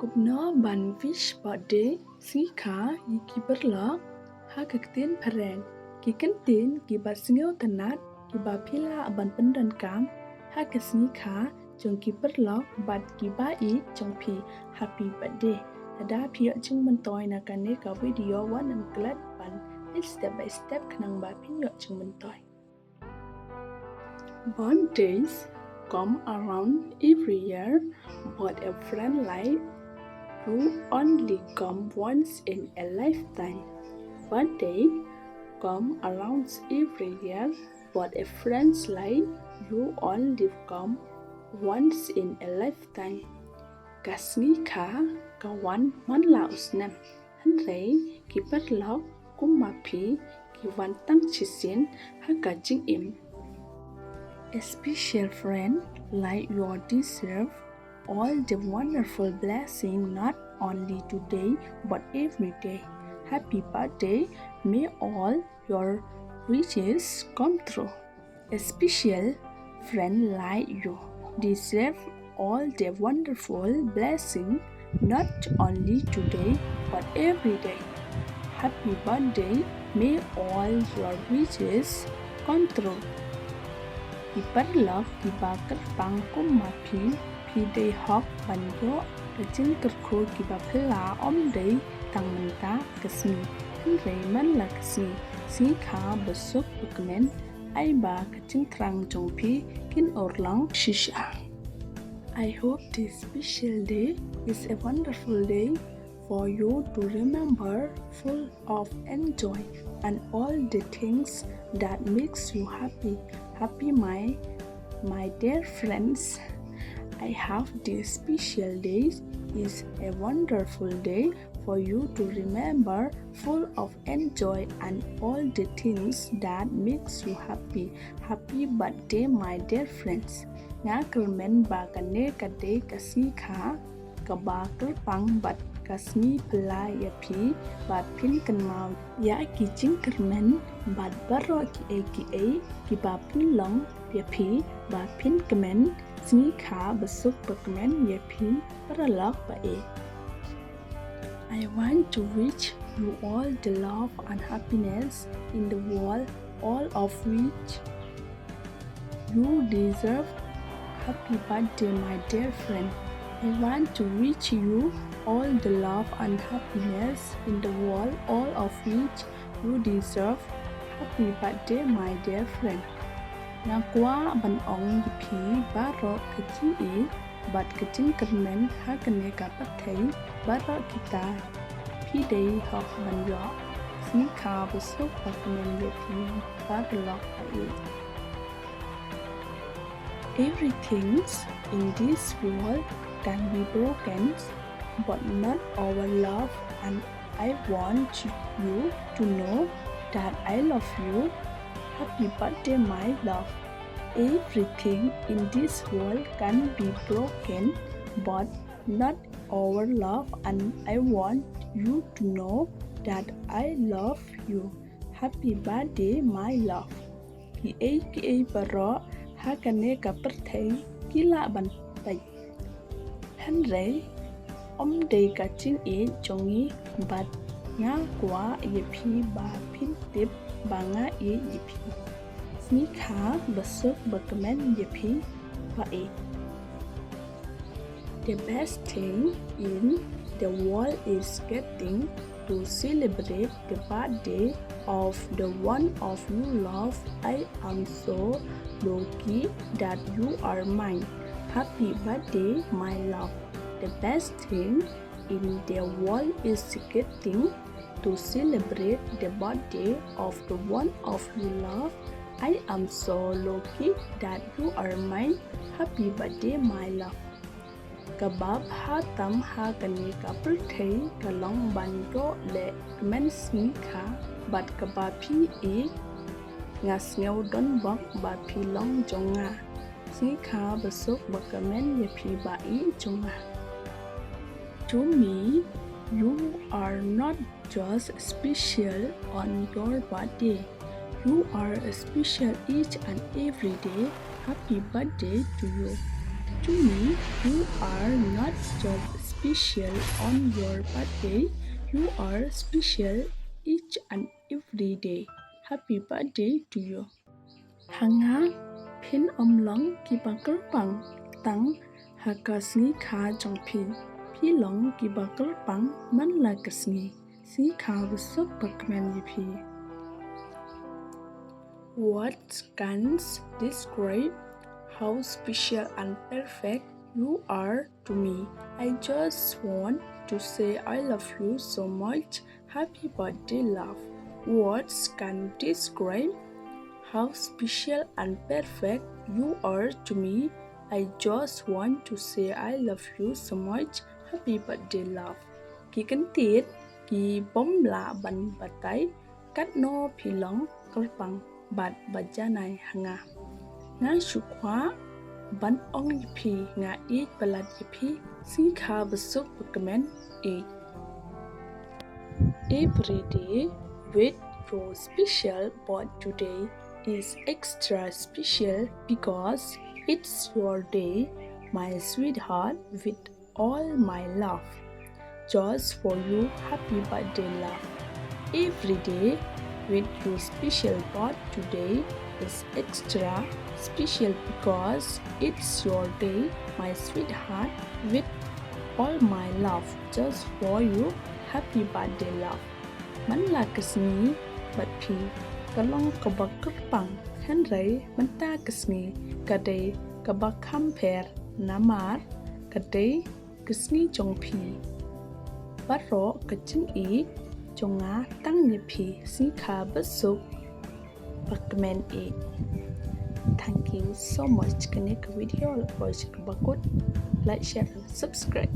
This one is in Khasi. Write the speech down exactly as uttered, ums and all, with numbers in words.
Kumno ban wish birthday sngikha ïa ki paralok? Ha ka ktien phareng, ki kyntien kiba sngewtynnat kiba phi lah ban pyndonkam ha ka sngikha jong ki paralok bad kiba ïeit jong phi. Happy birthday. Lada phi ïoh jingmyntoi na kane ka video, wat nym klet ban leit step by step khnang ba phin ïoh jingmyntoi. Birthdays come around every year, but a friend like you only come once in a lifetime. Birthday come around every year, but a friends like you only come once in a lifetime. Ka sngikha ka wan man la u snem. Hynrei ki paralok kum ma phi ki wan tang shisien ha ka jingim. A special friend like you deserve all the wonderful blessing, not only today but every day. Happy birthday. May all your wishes come true. A special friend like you deserve all the wonderful blessing, not only today but every day. Happy birthday, may all your wishes come true. Ki paralok kiba kyrpang kum ma phi, phi dei hok ban ïoh ka jingkyrkhu kiba phylla, ym dei tang mynta ka sngi, hynrei man la ka sngi. Sngikha basuk bakmen, ai ba ka jingthrang jong phi kin urlong shisha. I hope this special day is a wonderful day for you to remember, full of enjoy and all the things that makes you happy. Happy my, my dear friends. I have this special day is a wonderful day for you to remember, full of enjoy and all the things that makes you happy. Happy birthday, my dear friends. Nga kyrmen ba kane ka dei ka sngikha kaba kyrpang bad ka sngi phylla ïa phi, ba phin kynmaw ïa ki jingkyrmen bad baroh kiei kiei kiba pynlong ïa phi, ba phin kmen. Sngikha basuk bakmen ïa phi paralok ba ïeit. I want to wish you all the love and happiness in the world, all of which you deserve. Happy birthday, my dear friend. I want to wish you all the love and happiness in the world, all of which you deserve. Happy birthday, my dear friend. Nga kwah ban ong ïa phi baroh ka jingïeit bad ka jingkyrmen ha kane ka pyrthei, baroh kita phi dei hok ban ïoh. Sngikha basuk bakmen ïa phi paralok ba ïeit. Everything in this world can be broken, but not our love, and I want you to know that I love you. Happy birthday, my love. Everything in this world can be broken, but not our love, and I want you to know that I love you. Happy birthday, my love. Kiei kiei baroh ha kane ka pyrthei ki lah ban pait, hynrei ym dei ka jingïeit jong ngi, bad nga kwah ïa phi ba phin tip ba nga ïeit ïa phi. Sngikha basuk bakmen ïa phi ba ïeit. The best thing in the world is getting to celebrate the birthday of the one of you love. I am so lucky that you are mine. Happy birthday, my love. The best thing in the world is getting to celebrate the birthday of the one of you love. I am so lucky that you are mine. Happy birthday, my love. Kaba bha tam ha kane ka pyrthei ka long ban ïoh lehkmen sngikha bad kaba phi ïeit. Nga sngew donbok ba phi long jong nga. Sngikha basuk bakmen ïa phi ba ïeit jong nga. To me, you are not just special on your birthday. You are special each and every day. Happy birthday to you. To me, you are not just special on your birthday. You are special each and every day. Happy birthday to you. Ha nga phin ym long kiba kyrpang tang ha ka sngi kha jong phi. Phi long kiba kyrpang man la ka sngi. Sngi kha ba suk ba kmen ïa phi. Words can't describe how special and perfect you are to me. I just want to say I love you so much. Happy birthday, love. Words can't describe how special and perfect you are to me. I just want to say I love you so much. Happy birthday, love. Ki kyntien ki bym lah ban batai katno phi long kyrpang bad ba janai ha nga. Nga shu kwah ban ong ïa phi nga ïeit palat ïa phi. Sngi kha ba suk ba kmen ïeit. Every day with your special bond today is extra special because it's your day, my sweetheart, with all my love. Just for you, happy birthday, love. Every day with your special bond today is extra special because it's your day, my sweetheart, with all my love. Just for you, happy birthday, love. Man la ka sngi bad phi ka long kaba kyrpang, hynrei mynta ka sngi ka dei kaba kham pher namar ka dei ka sngi jong phi. Baroh ka jingïeit jong nga tang ïa phi. Sngi kha ba suk ba kmen ïeit. Thank you so much. Kane ka video la poi sha kaba kut. Like, share and subscribe.